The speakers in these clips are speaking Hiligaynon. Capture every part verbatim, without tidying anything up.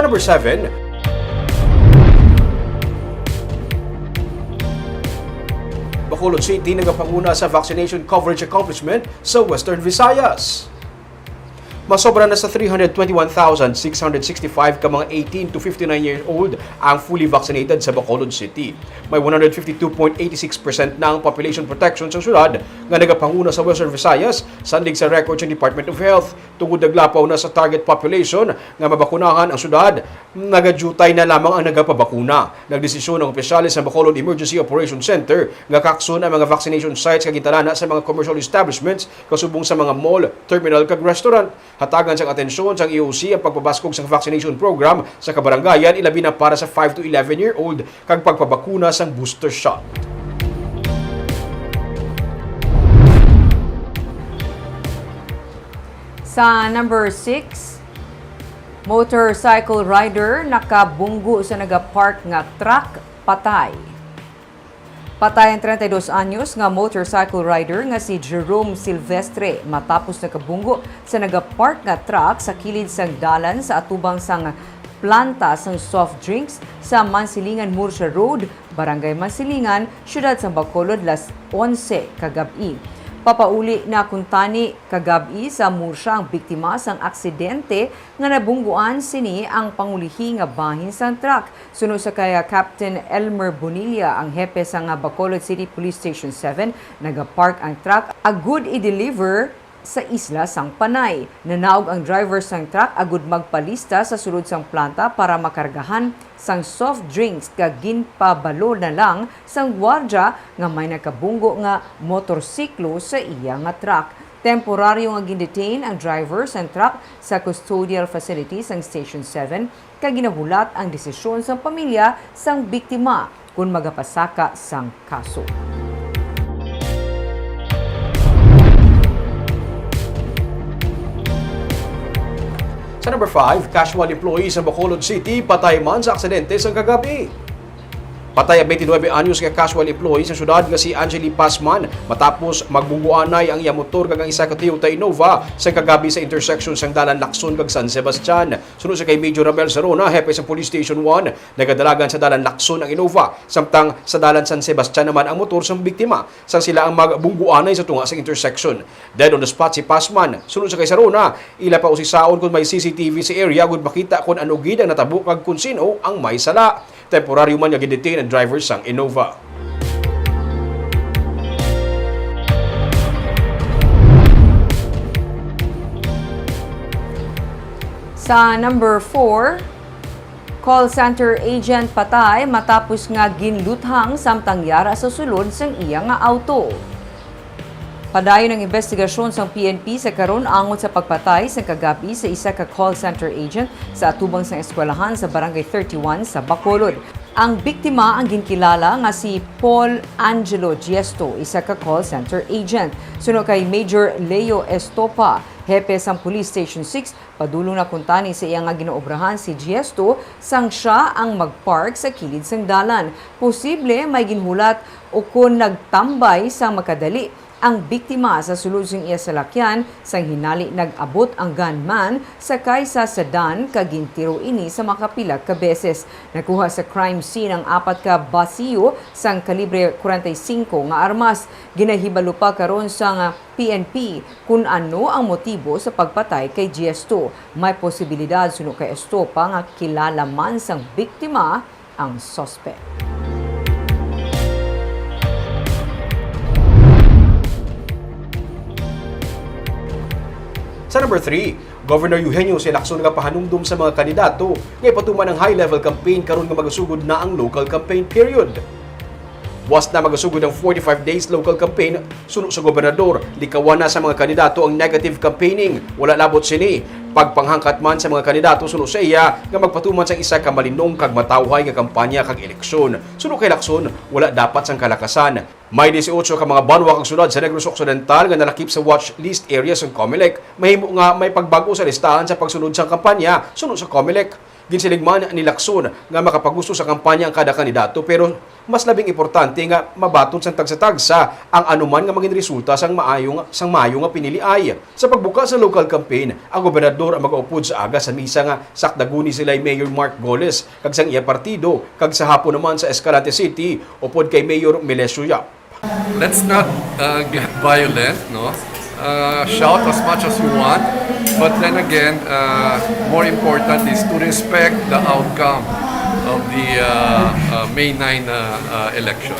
Number seven, Bacolod City nagapanguna sa vaccination coverage accomplishment sa Western Visayas. Masobra na sa three hundred twenty-one thousand six hundred sixty-five ka mga eighteen to fifty-nine years old ang fully vaccinated sa Bacolod City. May one hundred fifty-two point eight six percent na ang population protection sa syudad nga nagapanguna sa Western Visayas, sandig sa record sa Department of Health. Tungod naglapaw na sa target population nga mabakunahan ang syudad, nagadutay na lamang ang nagapabakuna. Nagdesisyon ang opisyales sa Bacolod Emergency Operation Center nga kakson ang mga vaccination sites kag gintalana sa mga commercial establishments kasubong sa mga mall, terminal kag restaurant. Hatagan sang atensyon sang E O C ang pagpabaskog sang vaccination program sa kabarangayan, ilabi na para sa five to eleven year old kag pagpabakuna sang booster shot. Sa number six, motorcycle rider nakabunggo sa nagapark nga truck, patay. Patay ang treinta y dos anyos nga motorcycle rider nga si Jerome Silvestre matapos nakabunggo sa nagapark nga truck sa kilid sang dalan sa atubang sang planta sang soft drinks sa Mansilingan Murcia Road, Barangay Mansilingan, Siyudad sang Bacolod, las onse kagab-i. Papauli na kuntani kagab-i sa Murcia ang biktima sang aksidente nga nabungguan sini ang pangulihi nga bahin sang truck. Suno sa kay Captain Elmer Bonilla, ang hepe sang Bacolod City Police Station seven, nagapark ang truck agud i-deliver sa isla sang Panay. Nanaog ang driver sang truck agud magpalista sa sulod sang planta para makargahan sang soft drinks, kag ginpabalo na lang sang gwardya nga may nakabunggo nga motorsiklo sa iya nga truck. Temporaryo nga gin-detain ang driver sang truck sa custodial facility sang Station seven, kag ginahulat ang desisyon sang pamilya sang biktima kon magapasaka sang kaso. Sa number five, casual employee sa Bacolod City patay man sa aksidente sang kagabi. Patay ang twenty-nine anyos nga casual employee sa syudad nga si Angeli Pasman matapos magbungguanay ang iya motor kag ang isa ka Toyota Innova sa kagabi sa intersection sang dalan Lacson kag San Sebastian. Suno sa kay Major Ramel Sarona, hepe sa Police Station one, nagadalagan sa dalan Lacson ang Innova, samtang sa dalan San Sebastian naman ang motor sang biktima, sang sila ang magbungguanay sa tunga sa intersection. Dead on the spot si Pasman. Suno sa kay Sarona, ila pa usisaon kon may C C T V sa area agud makita kon ano gid ang natabo kag kon sin-o ang may sala. Temporaryo man nga gin-detain ang driver sang Innova. Sa number four, call center agent patay matapos nga ginluthang samtang yara sa sulod sang iya nga auto. Padayon ang imbestigasyon sang P N P sa karon angot sa pagpatay sang kagabi sa isa ka call center agent sa atubang sang eskwelahan sa Barangay thirty-one sa Bacolod. Ang biktima ang ginkilala nga si Paul Angelo Diesto, isa ka call center agent. Suno kay Major Leo Estopa, hepe sang Police Station six, padulong na kuntani sa iya nga ginaobrahan si Diesto sang siya ang mag-park sa kilid sang dalan. Posible may ginhulat o kon nagtambay sang makadali ang biktima sa sulod sang iya salakyan, sang hinali nag-abot ang gunman sakay sa sedan kag gintiro ini sa makapila ka beses. Nakuha sa crime scene ang apat ka basiyo sang kalibre kwarenta y singko nga armas. Ginahibalo pa karon sang P N P kon ano ang motibo sa pagpatay kay Diesto. May posibilidad, suno kay Estopa, nga kilala man sang biktima ang suspect. Sa number three, Governor Eugenio C. Lacson nagapahanumdom sa mga kandidato nga ipatuman ang high-level campaign karon nga magasugod na ang local campaign period. Buas na magasugod ang forty-five days local campaign, suno sa gobernador, likawan na sa mga kandidato ang negative campaigning. Wala labot sini, pagpanghangkat man sa mga kandidato suno sa iya nga magpatuman sang isa ka malinong kag matawhay nga kampanya kag eleksyon. Suno kay Lacson, wala dapat sang kalakasan. May dieciocho ka mga banwa kag syudad sa Negros Occidental nga nalakip sa watch list area sang Comelec. Mahimo nga may pagbag-o sa listahan sa pagsunod sang kampanya suno sa Comelec. Ginsiling man ni Lacson nga makapagusto sa kampanya ang kada kandidato, pero Mas labing importante nga mabaton sang tagsa-tagsa ang anuman nga mangin resulta sang maayo nga, sang maayo nga piniliay. Sa pagbuka sa local campaign, ang gobernador ang magaupod sa aga sa misa nga sakdagon ni sila'y Mayor Mark Goles kag sang iya partido, kag sa hapon naman sa Escalante City upod kay Mayor Melesio Yap. Let's not uh, get violent, no? Uh, shout as much as you want, but then again, uh, more important is to respect the outcome of the uh, uh, May nine uh, uh, election.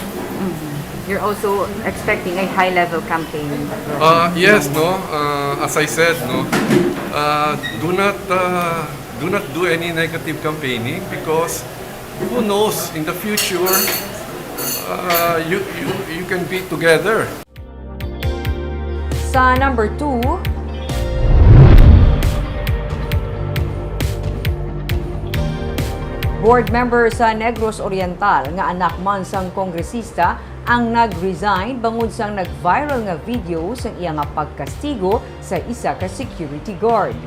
You're also expecting a high-level campaign. Uh, yes, no. Uh, as I said, no. Uh, do not uh, do not do any negative campaigning because who knows in the future uh, you, you you can be together. Sa number two, board member sa Negros Oriental nga anak man sang kongresista ang nag-resign bangod sang nag-viral nga video sang iya nga pagkastigo sa isa ka security guard.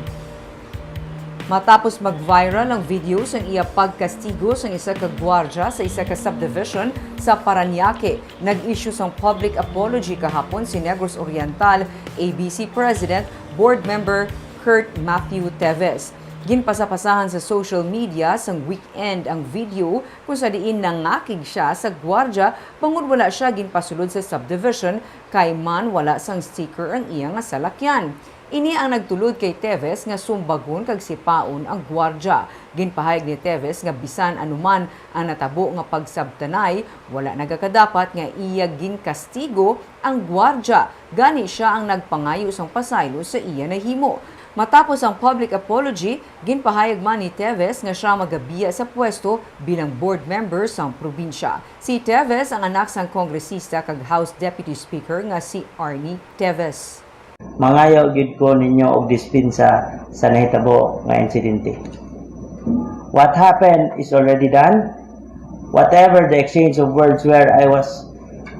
Matapos mag-viral ang video sang iya pagkastigo sang isa ka gwardya sa isa ka subdivision sa Parañaque, nag-issue sang public apology kahapon si Negros Oriental A B C President, Board Member Kurt Matthew Teves. Ginpasapasahan sa social media sang weekend ang video kung sa diin nangakig siya sa gwardya bangod wala siya ginpasulod sa subdivision kay man wala sang sticker ang iya nga salakyan. Ini ang nagtulod kay Teves nga sumbagon kag sipaon ang gwardya. Ginpahayag ni Teves nga bisan ano man ang natabo nga pagsabtanay, wala nagakadapat nga iya ginkastigo ang gwardya, gani sia ang nagpangayo sang pasaylo sa iya nahimo. Matapos ang public apology, ginpahayag man ni Teves nga sia magabiya sa pwesto bilang board member sang probinsya. Si Teves ang anak sang kongresista kag House Deputy Speaker nga si Arnie Teves. Mangayo gyud ko ninyo og dispensa sa nahitabo nga insidente. What happened is already done. Whatever the exchange of words were, I was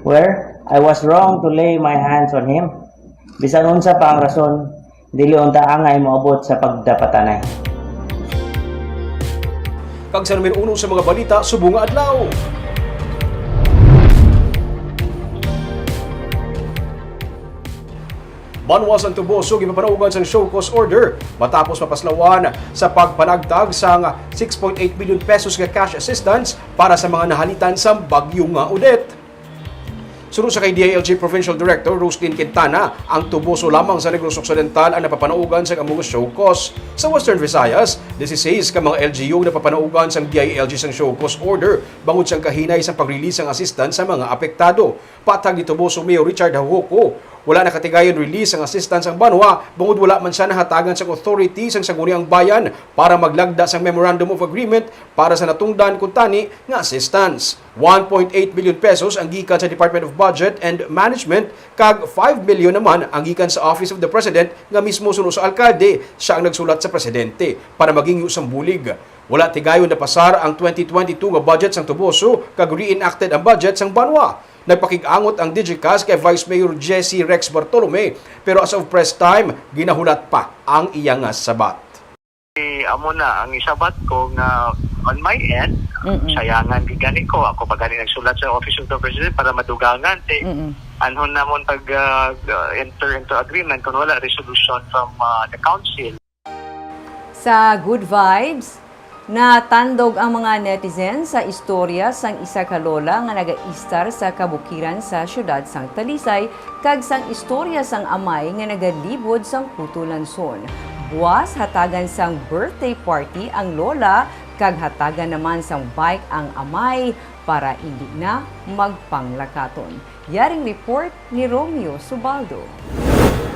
were, I was wrong to lay my hands on him. Bisan unsa pa ang rason, dili unta angay moabot sa pagdapatanay. Kag sa numero uno sa mga balita subong nga adlaw. Banwa sang Toboso gipapanaugan sang show cause order matapos mapaslawan sa pagpanagtag sang six point eight million pesos nga cash assistance para sa mga nahalitan sang bagyo nga Odette. Suno sa kay D I L G Provincial Director Roslyn Quintana, ang Toboso lamang sa Negros Occidental ang napapanaugan sang amo nga show cause. Sa Western Visayas, dieciséis ka mga L G U napapanaugan sang D I L G sang show cause order bangod sang kahinay sang pag-release sang assistance sa mga apektado. Patag ni Toboso Mayor Richard Jaujoco, wala na katigayon release ang assistance ang banwa bangod wala man sia nahatagan sang authority sang Sangguniang Bayan para maglagda sang Memorandum of Agreement para sa natungdan kuntani nga assistance. One point eight million pesos ang gikan sa Department of Budget and Management kag five million naman ang gikan sa Office of the President nga mismo suno sa alkalde, sia ang nagsulat sa presidente para maghingyo sang bulig. Wala tigayon napasar ang twenty twenty-two nga budget sang Toboso kag reenacted ang budget sang banwa. Nagpakig-angot ang Digicast kay Vice Mayor Jesse Rex Bartolome, pero as of press time, ginahulat pa ang iya nga sabat. Eh, amo na ang isabat ko nga on my end, Mm-mm. sayangan gid gani ko. Ako pa gani nagsulat sa Office of the President para madugangan. Kay Mm-mm. anhon namon pag ah, enter into agreement kung wala resolution from ah, the council. Sa Good Vibes, natandog ang mga netizen sa istorya sang isa ka lola nga nagaistar sa kabukiran sa siyudad sang Talisay kag sang istorya sang amay nga nagalibod sang Putulanson. Buas hatagan sang birthday party ang lola kag hatagan naman sang bike ang amay para indi na magpanglakaton. Yaring report ni Romeo Subaldo.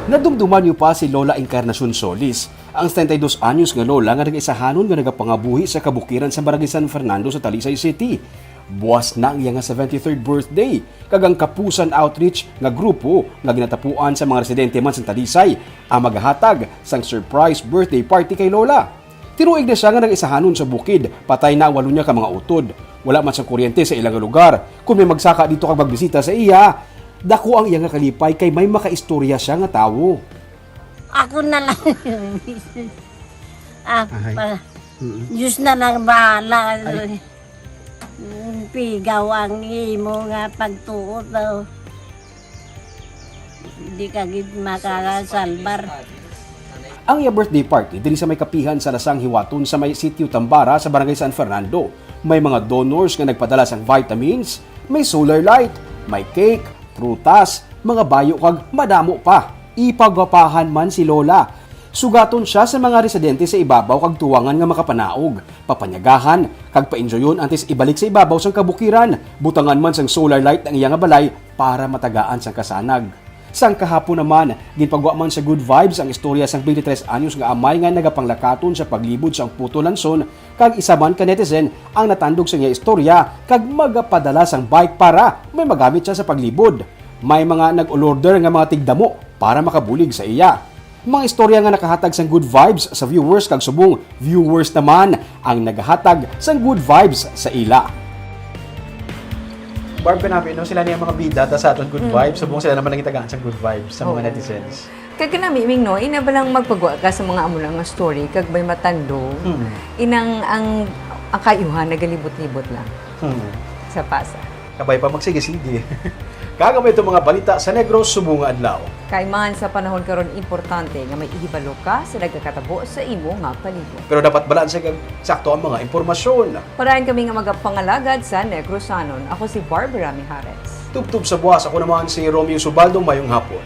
Nadumduman niyo pa si Lola Encarnacion Solis, ang setenta y dos anyos nga lola nga nagaisahanon nga nagapangabuhi sa kabukiran sa Barangay San Fernando sa Talisay City. Buas na ang iya nga seventy-third birthday, kag ang Kapusan Outreach nga grupo nga ginatapuan sa mga residente man sa Talisay ang magahatag sang surprise birthday party kay Lola. Tinuig na siya nga nag-isahanon sa bukid, patay na ang walo niya ka mga utod. Wala man sang kuryente sa ila nga lugar. Kung may magsaka dito kag magbisita sa iya, dako ang iya nga kalipay kay may makaistorya siya nga tawo. Ako na lang. ah, Ahay. pa, Diyos na lang bahala. Pigaw ang imo nga pagtuo, oh. Di ka gid makakasalbar. Ang iya birthday party diri sa may kapihan sa Lasang Hiwaton sa may Sitio Tambara sa Barangay San Fernando. May mga donors nga nagpadala sang vitamins, may solar light, may cake, prutas, mga bayo kag madamo pa. Ipagwapahan man si Lola. Sugaton siya sa mga residente sa ibabaw kag tuwangan nga makapanaog, papanyagahan, kag painjoyon antes ibalik sa ibabaw sang kabukiran. Butangan man sang solar light ang iya nga balay para matagaan sang kasanag. Sang kahapon naman, ginpagwa man sa good vibes ang istorya sang twenty-three anyos nga amay nga nagapanglakaton sa paglibod sang Puto Lanson, kag isa man ka netizen ang natandog sa iya istorya kag magapadala sang bike para may magamit siya sa paglibod. May mga nag-order nga mga tigdamo para makabulig sa iya. Mga istorya nga nakahatag sang good vibes sa viewers kag subong viewers naman ang nagahatag sang good vibes sa ila. Barb, kanami, no? Sila niya mga bida ta sa aton good vibes. Subong sila naman nagitagaan sang good vibes sa mga Oo. Netizens. Kag kanami, Ming, no, ina ba lang magpagwa ka sa mga amo lang nga story kag may matando, Hmm. inang ang ang kayuhan nagalibot-libot lang Hmm. sa pasa. Kabay pa magsige-sige. Kagamay itong mga balita sa Negros subong nga adlaw. Kay man sa panahon karon, importante nga may ihibalo ka sa nagakatabo sa imo nga palibot. Pero dapat balanse kag sakto ang mga impormasyon. Padayon kami nga magapangalagad sa Negrosanon. Ako si Barbara Mijares. Tubtob sa buwas, ako naman si Romeo Subaldo. Mayong hapon.